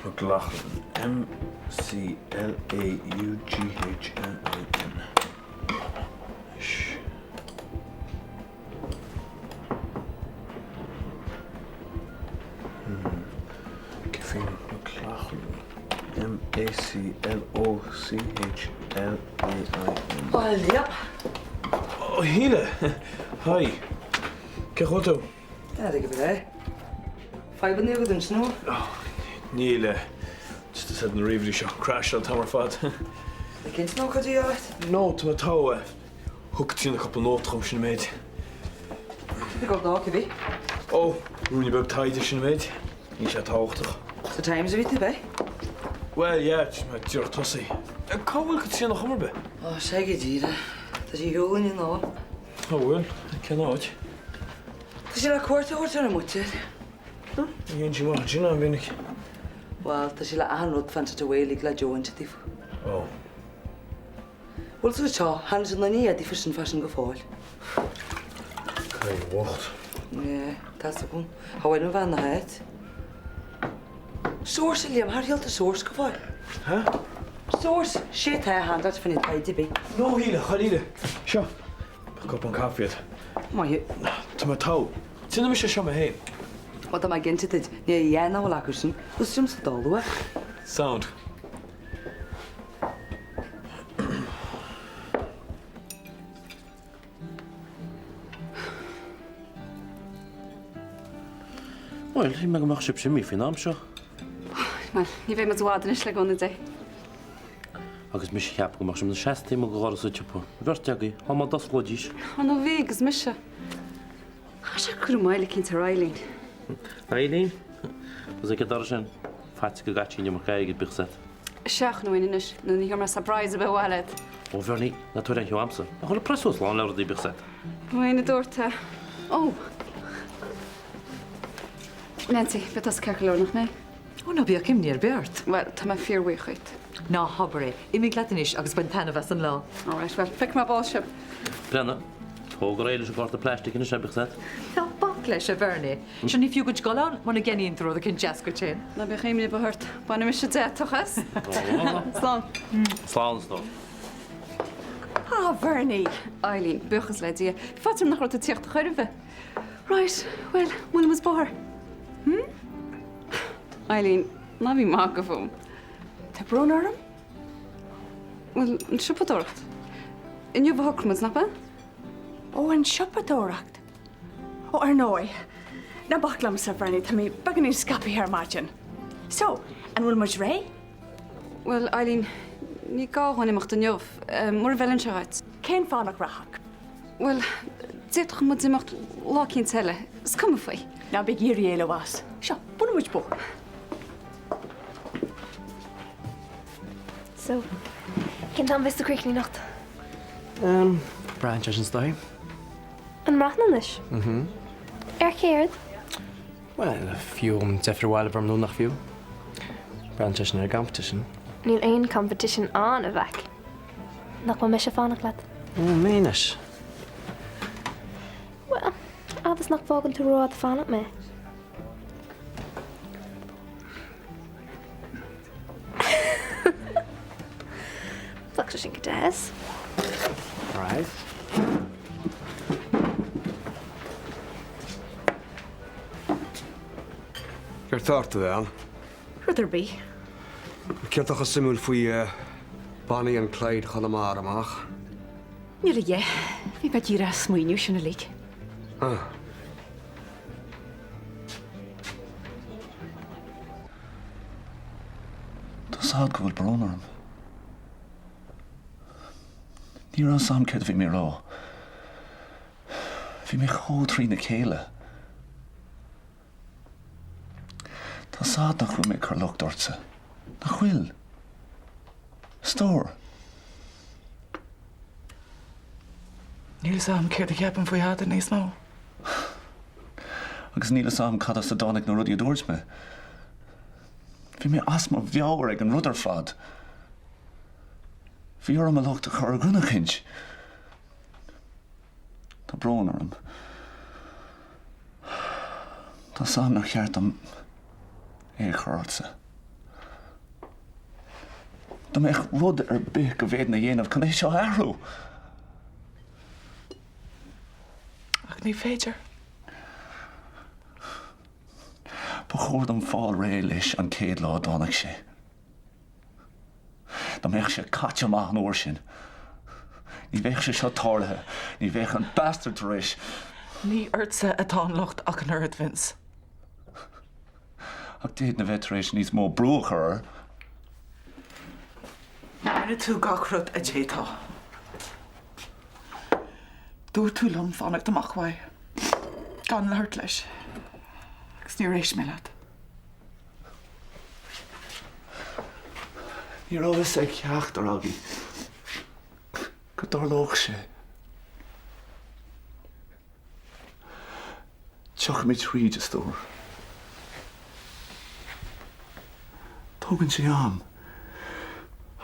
McLaughlin, M C L A U G H L I N. Anois. Hmm. Kevin McLaughlin, M A C L O C H L A I N. Bhuel, yep. Ó, a Shíle! Hi. Cén chaoi a bhfuil tú? Ar go breá. Fadhbanna agat ansin, an bhfuil? Níl, just is iad na ríomhairí seo crasháil an t-am ar fad. An cinnte nach bhfuil cuidiú de dhíth ort? No, tá mé togha. Thug Caitríona cúpla nóta dhom, sin an méid. Cad ag dul dó, cibé? Ó, ruainne beag taighde, sin an méid. Níl sé tábhachtach. Sa Times a bhí tú, ab ea? Bhuel, yeah, just mé díreach tosaí. Cá bhfuil Caitríona chuma ar bith? Ó, sea go díreach. Tá sí ar shiúl inniu nó. Cá bhfuil? Cén áit? Tá sí le cuairt a thabhairt ar a muintir. Ní dhéanann sí maith ansin an-mhinic. Bhuel, tá sí le achan rud fán teach away uilig le Joe inse daofa. Ó. Bhuel sa seo, tháinig an duine éadaí faoi sin freisin go fóill. Cailín bhocht. Yeah, tá 's agam. Cha bhfuil an bhean na háit. Source, a Liam, thar shiúl tú source go fóill. Huh? Source, sé tá a hand fá choinne taighde ar bith. No, a Shíle, a Shíle. Seo. Cupán caife duit. Maith thú. Tá mé togha. Déanfaidh mise seo mé féin. Bhuel, tá mé cinnte duit, ní a dhéanamh a bhfuil acu sin. Úsáidim sa dul uaidh. Sound. Bhuel, shíl mé go mbeadh sibhse imithe faoin am seo. Bhuel, ní bheidh muid i bhfad anois le cúnamh Dé. Agus mise a cheap go mbeadh sibh ina seasta taobh amuigh de dhoras an tsiopa, an bheirt agaibh, dá mba d'osclóidís. Ó nó bhí agus mise. Tá sé ag cur moill eicínt ar Eileen. Eileen? Agus ag an doras sin, faitíos go gcaití an iomarca airgid, bíodh 's agat. Seach nó anois, nó ní thabharfaidh mé surprise ar bith abhaile duit. Ó Bhernie, ná tabhair aon cheo a'msa. Nach bhfuil an press suas lán le rudaí bíodh 's agat. Bhuel, a dúirt é. Ó! Nancy, beidh tusa ceart go leor, nach mbeidh? Ó, ná bíodh imní ar bith ort. Bhuel, tá mé fíorbhuíoch dhuit. Ná habair é. Imigh leat anois agus bain taitneamh as an lá. All right, bhuel, feicfidh mé ball sibh. Breathnaigh, tóg ar aghaidh leis an gcárta plaistic anois, bíodh 's agat. Ná bac leis, a Bhernie. Seo ní fiú duit dul ann muna gceannaíonn tú rud eicínt deas duit féin. Ná bíodh imní ar bith ort. Bainfidh mise deatach as. Slán. Slán, a stór. Ah, Bernie! Eileen, buíochas le Dia. Bhí faitíos orm nach raibh tú ag tíocht chor ar bith. Right, bhuel, buailfidh muid bóthar. Hm? Eileen, ná bí ag magadh fúm. Tá brón orm. Bhuel, an siopadóireacht. Inniu a shocraigh muid, nach ea? Ó, an siopadóireacht. Ó, ar ndóigh. Ná bac liomsa, Bernie, tá mé beagáinín scaipthe ar maidin. So, an bhfuil muid réidh? Bhuel, Eileen, ní gá dhúinn imeacht inniu, mura bhfeileann sé dhuit. Cén fáth nach rachadh? Bhuel, d'fhéadfadh muid imeacht lá eicínt eile, is cuma faoi. Ná bí ag iarraidh éalú as. Seo, buailfidh muid bóthar. So, cén t-am a bheas tú críochnaithe anocht? Em, braitheann sé sin is dóigh. An mbraitheann anois? Mhm. Ar céard? Bhuel, fiú an deifir abhaile orm nó nach fiú. Braitheann sé sin ar an gcompetition. Níl aon competition ann, a mhac. Nach bhfuil mise ag fanacht leat? Ó, an mbeidh anois? Bhuel, fhad is nach bhfágann tú rófhada ag fanacht mé. Bheadh sé sin go deas. Right. Céard tá ort, a bhean? Rud ar bith. Céard tá chomh suimiúil faoi Bonnie and Clyde Chonamara amach? Níl a dhath. Bhí mé díreach ag smaoineamh sin uilig. Ah. Tá 's a'd go bhfuil brón orm. Ní raibh 's a'm céard a bhí mé a rá. Bhí mé chomh trína chéile. Tá 's a'd nach bhfuil mé ag cur locht ortsa. Nach bhfuil? A stór. Níl 'fhios a'm céard a cheapaim faoi thada níos mó. Agus níl 'fhios a'm cad as a dtáinig na rudaí a dúirt mé. Bhí mé as mo mheabhair ag an rud ar fad. Bhí orm an locht a chur ar dhuine eicínt. Tá brón orm. Tá 's a'm nár cheart dom é a chur ortsa. Dá mbeadh rud ar bith go bhféadfainn a dhéanamh chun é seo a athrú. Ach ní féidir. Ba chóir dom fáil réidh leis an chéad lá a dtáinig sé. Dá mbeadh sé caite amach an uair sin, ní bheadh sé seo tarlaithe, ní bheadh an bastard tar éis. Ní ortsa atá an locht ach an oiread, Vince. Ach d'fhéadfainn a bheith tar éis níos mó brú a chur air. Rinne tú gach rud a d'fhéadfá. Dúirt tú liom fanacht amach uaidh, gan labhairt leis, agus níor éist mé leat. Ní raibh fhios ag ceachtar againn go dtarlódh sé. Tiocfaimid thríd, a stór. Tógann sé am,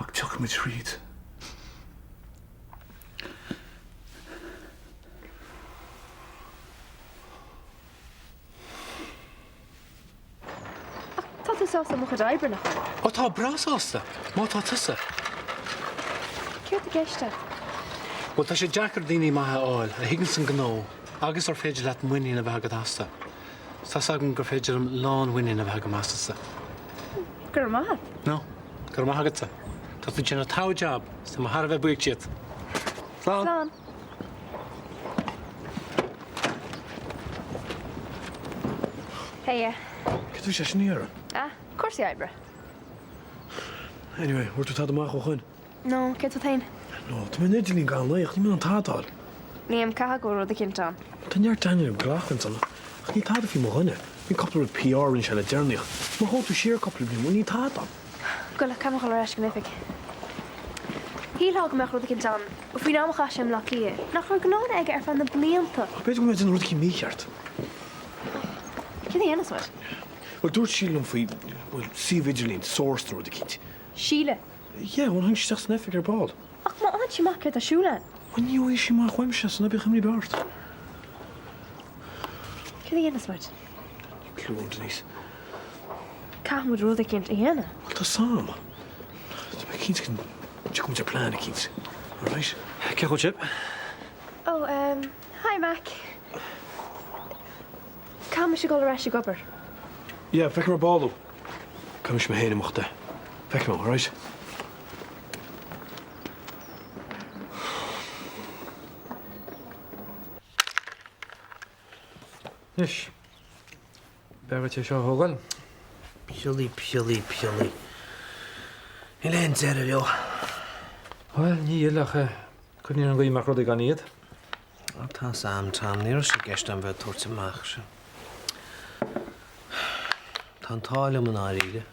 ach tiocfaimid thríd. Ach tá tú sásta le mo chuid oibre, nach bhfuil? Ó tá, breá sásta, má tá tusa. Céard i gceist agat? Bhuel, tá sé deacair daoine maithe a fháil a thuigeanns an gnó agus ar féidir leat muinín a bheith agat astu. Tá's agam gur féidir liom lánmhuinín a bheith agam asatsa. Go raibh maith agat. No, go raibh maith agatsa. Tá tú ag déanamh togha job, is tá mé thar a bheith buíoch díot. Slán! Slán! Hey. Cad a bhí seisean a iarraidh? Ah, cúrsaí oibre. Anyway, bhfuair tú tada amach ó shoin? No, céard fút féin? No, tá mé ar an idirlíon gach lá ach níl mé in ann tada a fháil. Liam, caithfidh go bhfuil rud eicínt ann. Tá neart Daniel McLaughlins ann ach níl tada faoi mo dhuine. Bhí cúpla rud PR a rinne sé le deireanaí ach má thóg tú siar cúpla bliain, bhuel níl tada ann. Bhuel, caithfidh mé dhul ar ais go m'oifig. Shílfeá go mbeadh rud eicínt ann faoin am a chaith sé i mBleá Cliath, nach raibh gnónna aige ar feadh na blianta. Ach b'fhéidir go bhfuil mé ag déanamh rud eicínt mícheart. Céard a dhéanfas muid? Bhuel, dúirt Síle liom faoi, bhuel, suíomh idirlín, source nó rud eicínt. Síle? Yeah, bhuel, tháinig sí isteach san oifig ar ball. Ach má fhaigheann sí amach céard tá ar siúl ann? Bhuel, ní fhaighidh sí amach uaimse, so ná bíodh imní ar bith ort. Céard a dhéanfas muid? Níl clue agam, Denise. Caithfidh muid rud eicínt a dhéanamh. Bhuel, tá 's a'm. Tá mé cinnte go dtiocfaidh muid ar plean eicínt. Alright? Cén chaoi a bhfuil sibh? Oh, um, hi Mac. Caithfidh mise dul ar ais ag obair. Yeah, feicfidh mé ar ball thú. Caithfidh mise mé féin imeacht de. Feicfidh mé, alright? Anois, b'fhearr duit é seo a thógáil. Piollaí, piollaí, piollaí. Níl aon deireadh leo. Bhuel, níl, ach cuimhnigh ar an gcaoi a mbeadh rudaí gan iad. Tá's a'm, Tom, ní raibh sé i gceist a'm bheith ag tabhairt amach sin. Tá an t-ádh liom i ndáiríre.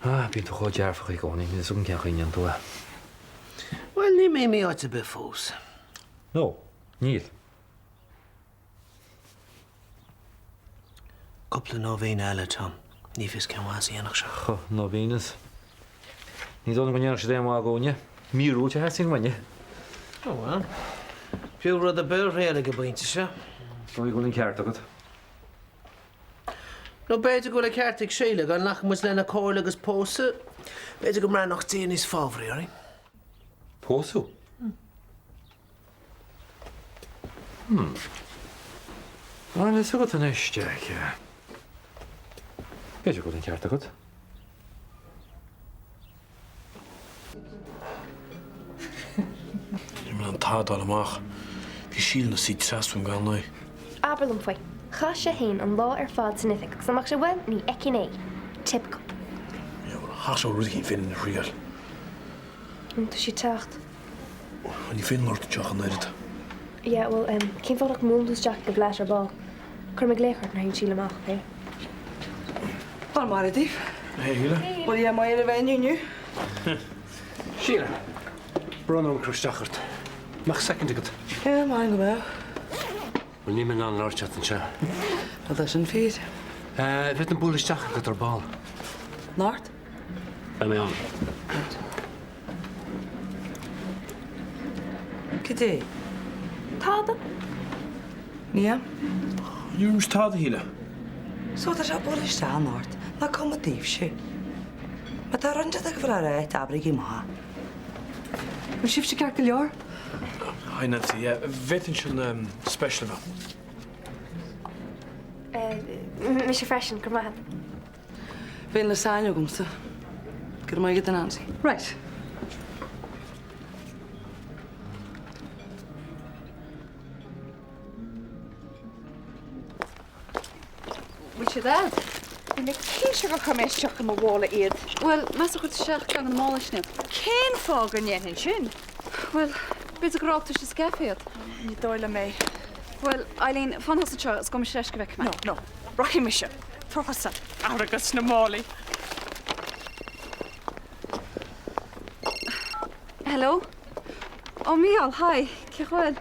Ah, bíonn tú chomh dearfach i gcónaí, níl 'fhios agam cén chaoi a ndéanann tú é. Bhuel, níl mé imithe áit ar bith fós. No, níl. Cúpla novena eile, Tom. Ní fios cén mhaitheas a dhéanfadh sé. Huh, novenas. Ní dóigh liom go ndéanfadh siad aon mhaith dhúinne. Míorúilt a theastaíonn uainne. Oh well. Fiú rud ar bith a thriail ag an bpointe seo. Is dóigh go bhfuil an ceart agat. Nó b'fhéidir go bhfuil an ceart ag Síle, dá nglacfadh muid lena comhairle agus pósadh, b'fhéidir go mbreathnódh Dia níos fábhraí orainn. Pósadh? Hmm. Bhfuil fhios agat anois, Jack. B'fhéidir go bhfuil an ceart agat. Níl mé in ann tada a fháil amach. Bhí Síle ina suí trasna uaim gan é. Abair liom faoi. Chaith sé fhéin an lá ar fad san oifig agus dá mbeadh sé uaim ní fheicfinn é. Typical. Yeah, bhuel, chaithfeadh sé rud eicínt féin ina thriail. Tá sí ag teacht. Ní féidir labhairt anseo ach an oiread. Yeah, bhuel, em, cén fáth nach mbuaileann tú isteach ag an bhflat ar ball? Cuirfidh mé glaoch ort nuair a théann Síle amach, okay? Bhuel, maire daoibh. Hey, Shíle. Bhfuil Dia maith ar a bheith inniu? Síle, brón orm cur isteach ort. Mbeadh soicind agat? Yeah, maith go mbeadh. Bhuel, níl mé in ann labhairt leat anseo. Bhuel, tá sin fíor. Eh, bhféadfainn bualadh isteach agat ar ball. Anocht? Beidh mé ann. Right. Cad é? Tada. Nia? Ní raibh mise tada, a Shíle. So tá sé ag bualadh isteach anocht, nach cuma daoibhse. Má tá rud inteacht agaibh le ráit, abraigí amach. Bhfuil sibhse ceart go leor? Hi Nancy, yeah, bhféadfainnse an special a bheith. Mise freisin, go raibh maith agat. Bheadh lasagne agamsa. Go raibh maith agat a Nancy. Right. Bhfuil siad a'd? Bhí mé cinnte gur chuir mé isteach i mo mhála iad. Bhuel, meas tú chuir tú isteach ceann de na málaí sin iad? Cén fáth go ndéanfainn sin? Bhuel, b'fhéidir gur fhág tusa sa gcaife iad. Ní dóigh liom é. Bhuel, Eileen, fan thusa anseo is gabhfaidh mise leis go bhfeicfidh mé. No, no. Rachaidh mise. Tabhair thusa airgead sna málaí. Hello? Ó, Mícheál, hi. Cén chaoi a bhfuil?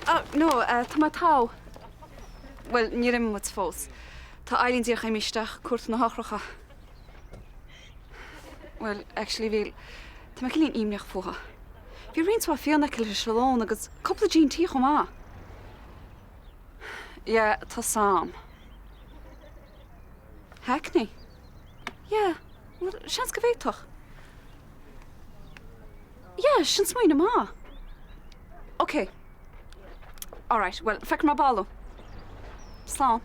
Ah, no, tá mé togha. Bhuel, níor imigh muid fós. Tá Eileen díreach imithe isteach ag cuartú na heochracha. Bhuel, actually, bhí, tá mé cineál imníoch fúithi. Bhí roinnt mhaith fíona aici leis ar lón agus cúpla G&T chomh maith. Yeah, tá 's a'm. Hackney? Yeah, bhuel, seans go bhféadfadh. Yeah, sin smaoineamh maith. Ok. Alright, bhuel, feicfidh mé baile. Slán.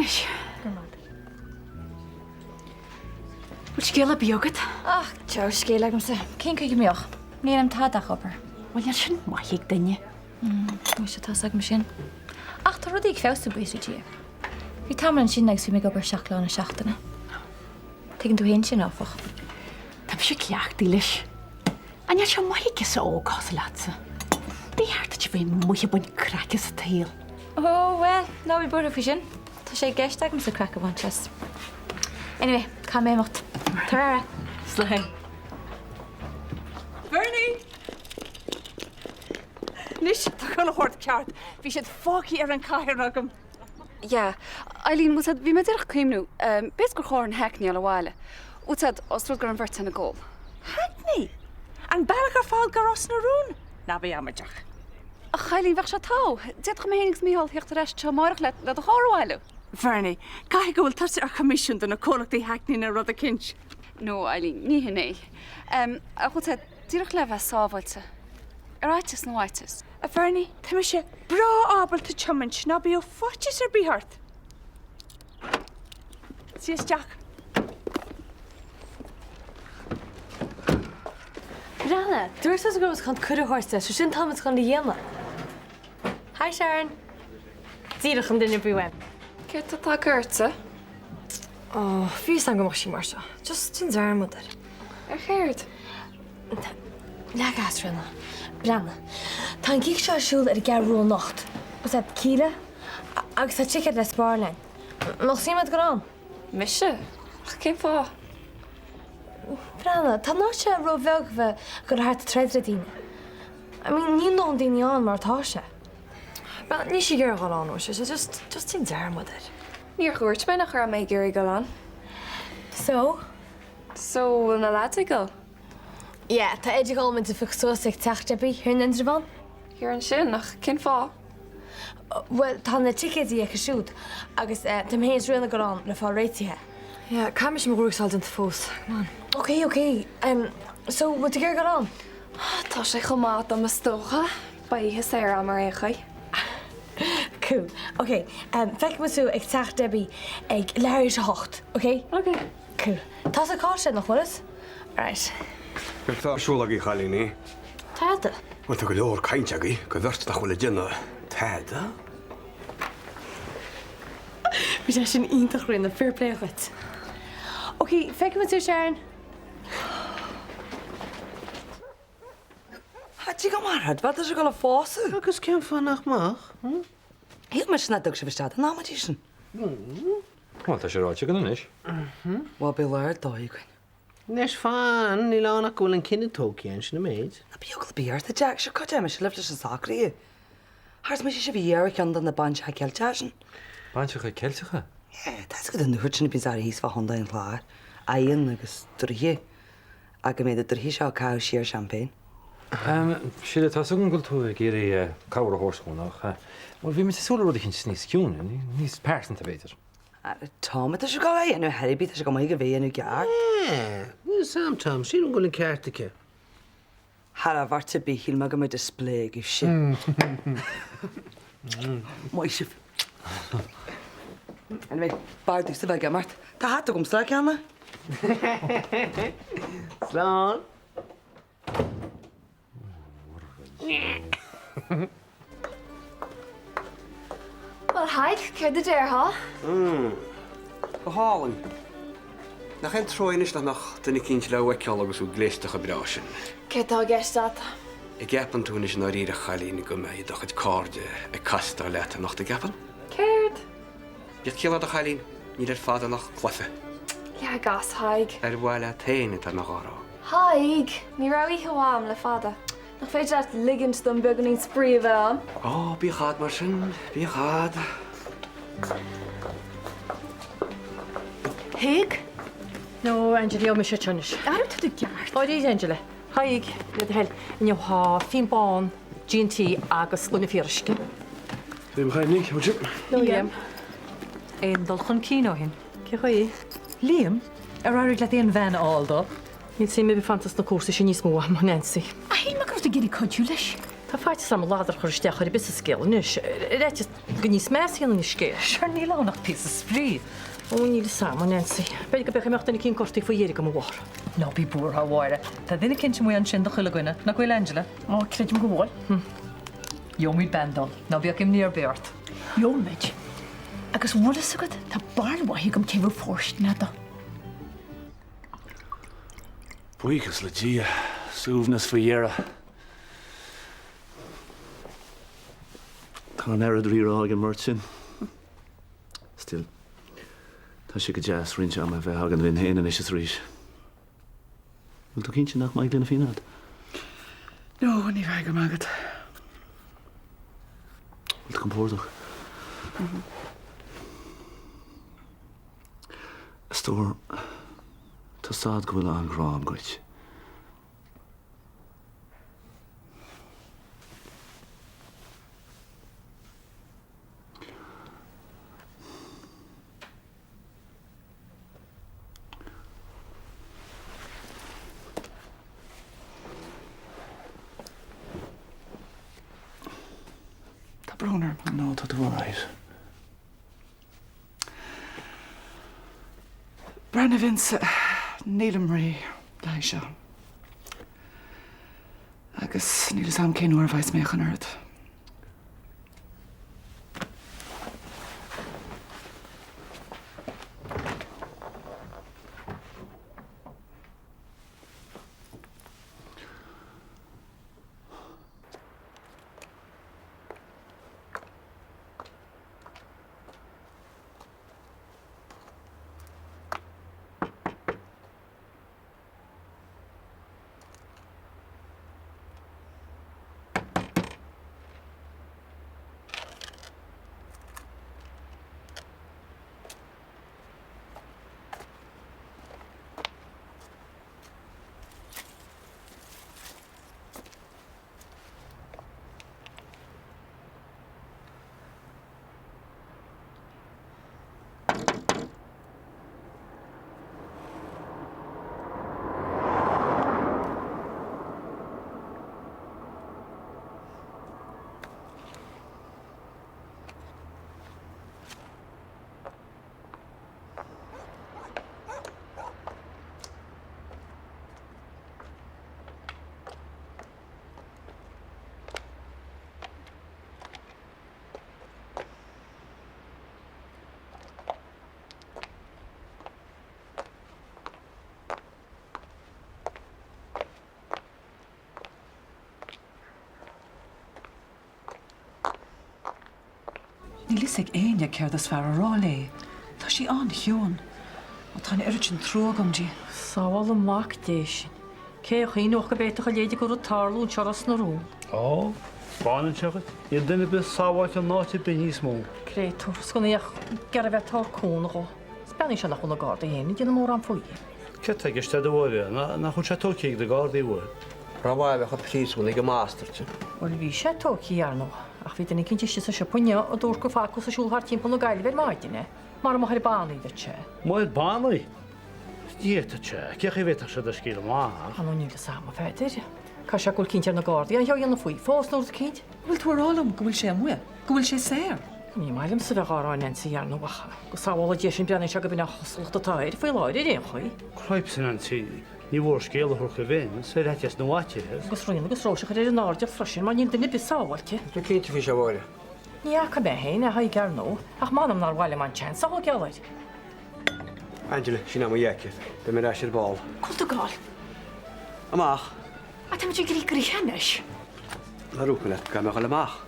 Anois. Bhfuil scéal ar bith agat? Ach, deá-scéal agamsa. Cén chaoi go mbeadh? Ní dhéanaim tada ach obair. Bhuel, níl sin maith ag duine. Muise, tá's agam sin. Ach tá rudaí ag feabhsú, buíochas le Dia. Bhí tamall ansin agus bhí mé ag obair 7 lá na seachtaine. Tuigeann tú féin sin, áfach. Tá. mise cleachtaithe leis. Ach níl sé maith ag girseach óg cosúil leatsa. Ba cheart duit a bheith amuigh ag baint craice sa tsaol. Ó, bhuel, ná bí buartha faoi sin. Tá sé i gceist agamsa craic a bhaint as. Anyway, caithfidh mé imeacht. Tabhair aire. Slán. Bernie! Anois, tá chuile shórt ceart. Bhí siad fágtha ar an chathaoir agam. Yeah. Eileen, bhfuil 'fhios a'd, bhí mé díreach ag cuimhniú, b'fhéidir gur chóir an hackney a fháil abhaile. Bhfuil 'fhios a'd, os rud go raibh an bheirt againn ag ól. Hackney? An bealach ar fad go Ros na Rún? Ná bí amaideach. Ach Eileen, bheadh sé togha. D'fhéadfadh mé féin agus Mícheál theacht ar ais anseo amáireach le, le do charr a bhailiú. Bernie, caithfidh go bhfuil tusa ar choimisiún do na comhlachtaí hackney nó rud eicínt. No, Eileen, ní hin é. Ach bhfuil 'fhios a'd, díreach le bheith sábháilte. Ar fhaitíos na bhfaitíos. A Bhernie, tá mise breá ábalta tiomáint, ná bíodh faitíos ar bith ort. Suigh isteach. Breathnaigh, dúirt tusa go raibh muid chun cuireadh a thabhairt di, so sin tá muid chun a dhéanamh. Hi Sharon. Díreach an duine a bhí uaim. Céard tá tagtha ortsa? Ó, bhí fhios agam go mbeadh sí mar seo. Just déan dearmad air. Ar chéard? Leag as, Ríona. Breathnaigh. Tá an gig seo ar siúl ar an gCeathrú Rua anocht. Is é Kíla agus tá ticéad le spáráil againn. An mbeadh suim agat dul ann? Mise? Ach cén fáth? Breathnaigh, tá an áit seo ró-bheag a bheith ag dul thart ag troid le daoine. I mean, níl a ndóthain daoine ann mar atá sé. Breathnaigh, níl sí ag iarraidh dul ann, ó, sé, just, just déan dearmad air. Níor dhúirt mé nach raibh mé ag iarraidh dul ann. So? So, bhfuil na lads ag dul? Yeah, tá Ed ag dul muid a phiocadh suas ag teach Debbie thiar in Indreabhán. Thiar ansin, ach cén fáth? Bhuel, tá na ticéidí aici siúd agus tá mé féin is Ríona ag dul ann le fáil réitithe. Yeah, caithfidh mise mo ghruaig a fháil déanta fós. Come on. Ok, ok. So, bhfuil tú ag iarraidh dul ann? Tá sé chomh maith dom is dócha. Beidh oíche saor agam ar aon chaoi. Cool. Ok, feicfidh muid thú ag teach Debbie ag leathuair tar éis a hocht, ok? Ok. Cool. Tá sa cás sin, nach bhfuil fhios? Right. Céard tá ar siúl agaibh, a chailíní? Tada. Bhuel, tá go leor cainte agaibh do bheirt nach bhfuil ag déanamh tada. Bhí sé sin iontach, Ríona, fair play dhuit. Ok, feicfidh muid thú, Sharon. Tá go maith ar fad, tá sé ag dul a phósadh. Agus cén fáth nach mbeadh, hm? Shíl mise nach dtug sibh isteach don amaidí sin. Bhuel, tá sé ráite againn anois. Bhuel, beidh lá ar dóigh againn. Anois fan, níl ann ach go bhfuil an cinneadh tógtha againn, sin an méid. Ná bíodh eagla ar bith ort, a Jack, sure cad é mise libh leis na socruithe. Tharla mise sibh a iarraidh ar cheann de na bainseacha Ceilteacha sin. Bainseacha Ceilteacha? Yeah, tá fhios agat an dúthracht sin a bhíonns air thíos fá Chontae an Chláir, oigheann agus draoithe. Ach go mbeidh na draoithe seo ag caitheamh siar champagne. Síle, tá 'fhios agam go bhfuil tú ag iarraidh cabhair a thabhairt dhúinn ach, bhuel, bhí muid ag súil le rud eicínt níos ciúine, níos pearsanta, b'fhéidir. Tom, tá sé ag dul a dhéanamh ar bith, tá sé go maith go bhféadh a dhéanamh gearr. Yeah, níl 'fhios a'm, Tom, sílim go bhfuil an ceart aici. Thar a bheart ar bith, shíl mé go mbeadh display agaibhse. Maith sibh. Anyway, b'fhearr domhsa bheith ag imeacht. Tá hata agamsa le ceannach. Slán. Bhuel, Thaidhg, céard a déarfá? Mm. Go hálainn. Nach é an trua anois nach mbeadh duine eicínt le fheiceáil agus thú gléasta chomh breá sin? Céard tá i gceist agat? An gceapann tú anois i ndáiríre, a chailín, go mbeidh do chuid cairde ag castáil leat anocht, an gceapann? Céard? Bíodh ciall agat, a chailín, níl ar fada nach gcloisfeá. Leag as, Thaidhg. Ar mhaith leat féin atá mé dhá rá. Thaidhg! Ní raibh oíche mhaith a'm le fada. Nach féidir leat ligint dom beagáinín spraoi a bheith a'm? Ó, bíodh a'd mar sin, bíodh a'd. Thaidhg? No, Angela, gheobhaidh mise seo anois. Ara tá tú ceart. Ó, arís, Angela. Thaidhg, le do thoil, inniu tá fíon bán, G&T agus gloine fíoruisce. Liam, a chailíní, cén chaoi? Liam. Aon dul chun cinn ó shin? Cén chaoi? Liam, ar éirigh leat aon bhean a fháil dó? Níl suim ar bith fanta sna cúrsaí sin níos mó a'm, a Nancy. Ach shíl mé go raibh tú ag iarraidh cuidiú leis. Tá faitíos orm a ladar a chur isteach ar bith sa scéal anois, ar fhaitíos go níos measa a dhéanfainn an scéal. Sure, níl ann ach píosa spraoi. Ó, níl fhios a'm, a Nancy. B'fhéidir go b'é go mbeadh duine eicínt gortaithe faoi dheireadh agam a mháthair. Ná bí buartha, a Mháire. Tá duine eicínt amuigh ansin do chuile dhuine, nach bhfuil, Angela? Ó, creidim go bhfuil. Gheobhaimid bean dó. Ná bíodh imní ar bith ort. Gheobhaimid. Agus bhfuil fhios agat, tá barúil mhaith agam cé bheadh fóirsteanach dó. Buíochas le Dia, suaimhneas faoi dheireadh. Tá an oiread rírá ag an mbeirt sin. Still, tá sé go deas roinnt ama a bheith againn linn féin anois is arís. Bhfuil tú cinnte nach mbeidh gloine fíona agat? No, ní bheidh, go raibh maith agat. Bhfuil tú compordach? A stór, tá 's a'd go bhfuil an-ghrá a'm dhuit. Tá brón orm. No, tá tú alright. Breathnaigh, a Vince, nílim réidh le haghaidh seo. Agus níl 'fhios a'm cén uair a bheas mé ach an oiread. Níl fhios ag éinne céard is fearr a rá léi. Tá sí an-chiúin. Ó, tá an oiread sin trua agam di. Sábhála Mac Dé sinn. Cé a chuimhneodh go bhféadfadh a leithéid de rud tarlú anseo i Ros na Rún? Ó, 'spáineann sé dhuit. Níl duine ar bith sábháilte in áit ar bith níos mó. Créatúr, is gan é ach ag iarraidh bheith ag tabhairt cúnamh dhó. Is beannaíonn sé nach bhfuil na Gardaí féin ag déanamh mórán faoi. Céard tá i gceist agat a Mháire? Nach bhfuil sé tógtha ag na Gardaí, bhfuil? Rómhaith a bheadh an príosúnaigh ag an mbastard sin. Bhuel, bhí sé tógtha, ar ndóigh, ach bhí duine eicínt istigh sa siopa inniu a dúirt gur facthas ag siúl thart timpeall na Gaillimhe ar maidin é. Mar máthair bannaí duit sé. Máthair bannaí? Ní fhéadfadh sé. Cén chaoi a bhféadfadh sé dul ag scaoileadh amach? Á, níl fhios a'm, a Pheadair. Caithfidh sé go bhfuil eicínt ar na Gardaí an cheo a dhéanamh faoi fós nó rud eicínt. Bhfuil tú a rá liom go bhfuil sé amuigh? Go bhfuil sé saor? Ní maith liomsa bheith dhá rá, Nancy, ar ndóigh, ach go sábhála Dia sinn breathnaíonn sé go b'in an chosúlacht atá air faoi láthair ar aon chaoi. Cripes, a Nancy, ní mhór scéal a thabhairt chuig Vince ar fhaitíos na bhfaitíos. Agus rian agus Róise a chur ar an airdeall freisin mar níl duine ar bith sábháilte. Tá tú cinnte faoi seo, a Mháire? Ní fhaca mé féin é a Thadhg, ar ndóigh, ach m'anam nár mhaith liom an seans a thógáil air. Angela, sin é mo jacket. Beidh mé ar ais ar ball. Cá bhfuil tú ag gabháil. Amach. Ach tá muid ag éirí gnoitheach anois. Nár dhúirt mé leat go gcaithfidh mé a dhul amach.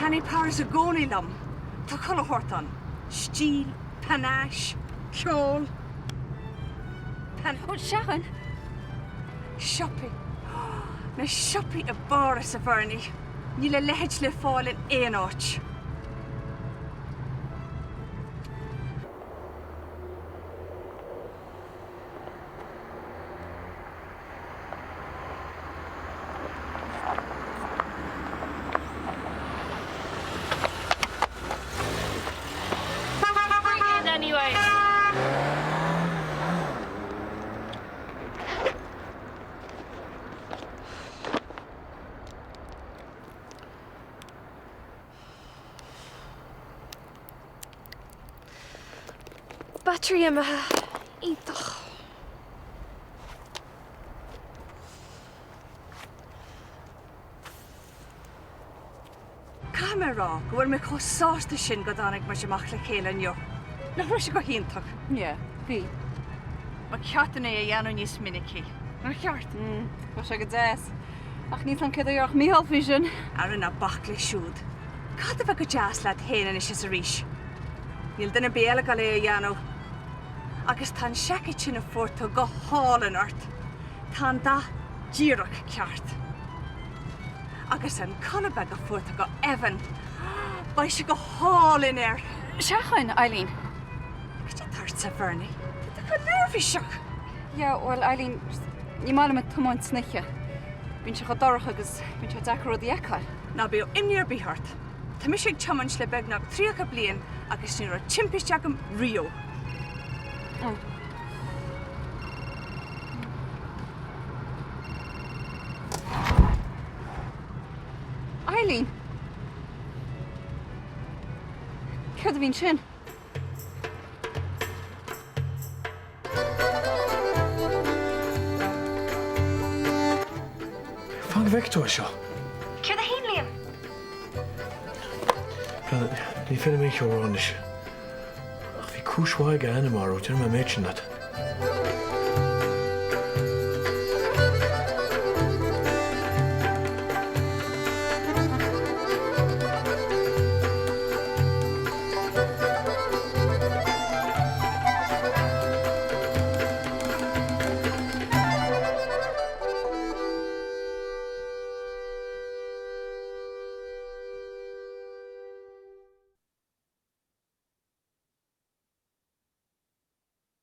Thaitnigh Páras i gcónaí liom. Tá chuile shórt ann. Stíl, panache, ceol. Ó, seachain! Siopaí. Na siopaí i bPáras, a Bhernie. Níl a leithéid le fáil in aon áit. Battery imithe. Iontach. Cá Caithfidh mé a rá go bhfuil mé chomh sásta sin go dtáinig muid amach le chéile inniu. Nach raibh sé go hiontach? Yeah, bhí. Ba cheart dúinn é a dhéanamh níos minicí. Nár cheart? Mm, bheadh sé go deas. Ach níl 's a'm céard a déarfadh Mícheál faoi sin. Ara ná bac leis siúd. Caithfidh tú a bheith go deas leat féin anois is arís. Níl duine ar bith eile ag dul é a dhéanamh. Agus tá an seaicéad sin a fuair tú go hálainn ort. Tá an dath díreach ceart. Agus an culaith beag a fuair tú go Evan, beidh sé go hálainn air. Seachain, Eileen. Cad é atá ortsa, Bernie? Tá tú chomh neirbhíseach. Yeah, bhuel, Eileen, ní maith liom ag tiomáint san oíche. Bíonn sé chomh dorcha agus bíonn sé deacair rudaí a fheiceáil. Ná bíodh imní ar bith ort. Tá mise ag tiomáint le beagnach 30 bliain agus ní raibh timpiste agam riamh. Oh. Eileen! Céard a bhí ansin? Fan go bhfeicfidh tú é seo. Céard é fhéin, Liam? Breathnaigh, ní féidir liom aon cheo a rá anois. Ach bhí cúis mhaith ag a ainm a athrú, déarfaidh mé an méid sin leat.